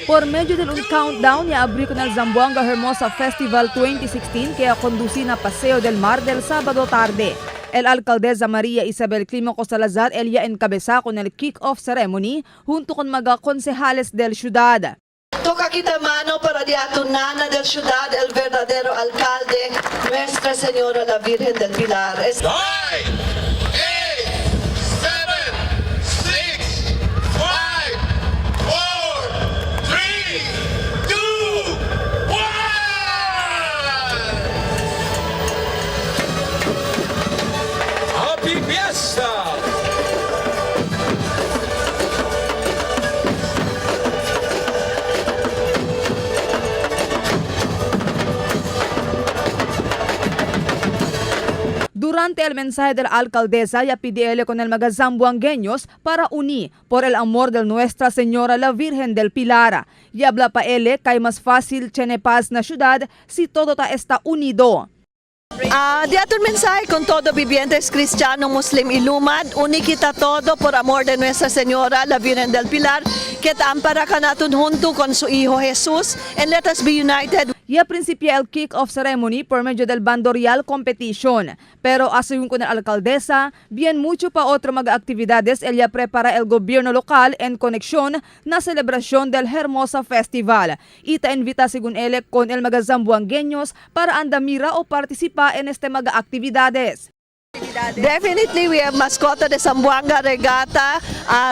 Por medio del un countdown, ya abrí con el Zamboanga Hermosa Festival 2016 que conducí na Paseo del Mar del sábado tarde. El alcaldesa María Isabel Clímaco Salazar el ya encabeza con el kick-off ceremony junto con mga concejales del ciudad. Toca kita mano para de atunana del ciudad el verdadero alcalde, Nuestra Señora la Virgen del Pilar. 9, 8, 7, 6, 5, 4, 3, 2, 1! Happy Fiesta! Durante el mensaje de la alcaldesa, ya pide con el mga zamboangueños para unir por el amor de Nuestra Señora la Virgen del Pilar. Y habla pa ele kay mas fácil tiene paz na ciudad si todo ta está unido. Di aton mensaje con todo vivientes cristiano, muslim y lumad, unikita todo por amor de Nuestra Señora la Virgen del Pilar, que ampara kanaton junto con su Hijo Jesús, and let us be united. Ya principia el kick-off ceremony por medio del Bandorial Competition. Pero asegun con la alcaldesa, bien mucho pa otro mga actividades ella prepara el gobierno local en conexión na celebración del Hermosa Festival. Ita invita según ele con el mga zamboangueños para andamira o participa en este mga actividades. Definitely, we have Mascota de Zamboanga Regatta,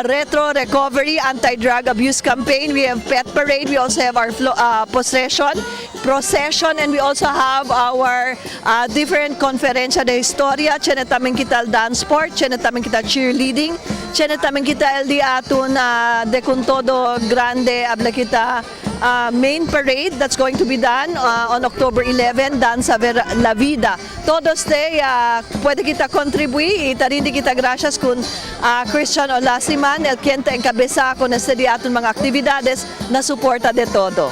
Retro Recovery, Anti-Drug Abuse Campaign. We have Pet Parade. We also have our procession, and we also have our different conferencia de historia. Tiene también kita el dance sport, tiene también kita cheerleading, tiene también kita el día atun de con todo grande, habla kita main parade that's going to be done on October 11, Danza Ver La Vida. Todos te puede kita contribuir y tarindi kita gracias con Christian Olasiman, el quien te encabeza con este día aton mga actividades na suporta de todo.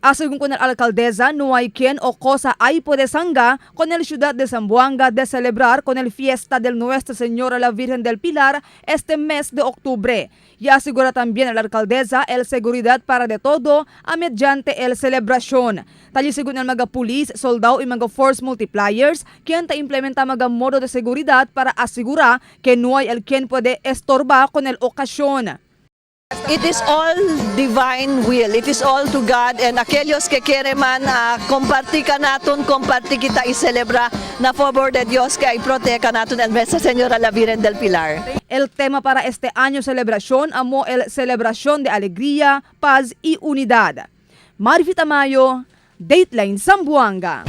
Asegun con el alcaldesa, no hay quien o cosa hay puede sanga con el ciudad de Zamboanga de celebrar con el fiesta del Nuestra Señora la Virgen del Pilar este mes de octubre. Y asegura también la alcaldesa el seguridad para de todo a mediante el celebración. Tali según el mga police, soldado y mga force multipliers, quien te implementa mga modo de seguridad para asegurar que no hay el quien puede estorbar con el ocasión. It is all divine will. It is all to God. And aquellos que quieren man compartir kanaton, compartir kita y celebra na favor de Dios que ay proteja naton el Nuestra Señora la Virgen del Pilar. El tema para este año celebración amo el celebración de alegría, paz y unidad. Marvi Tamayo, Dateline Zamboanga.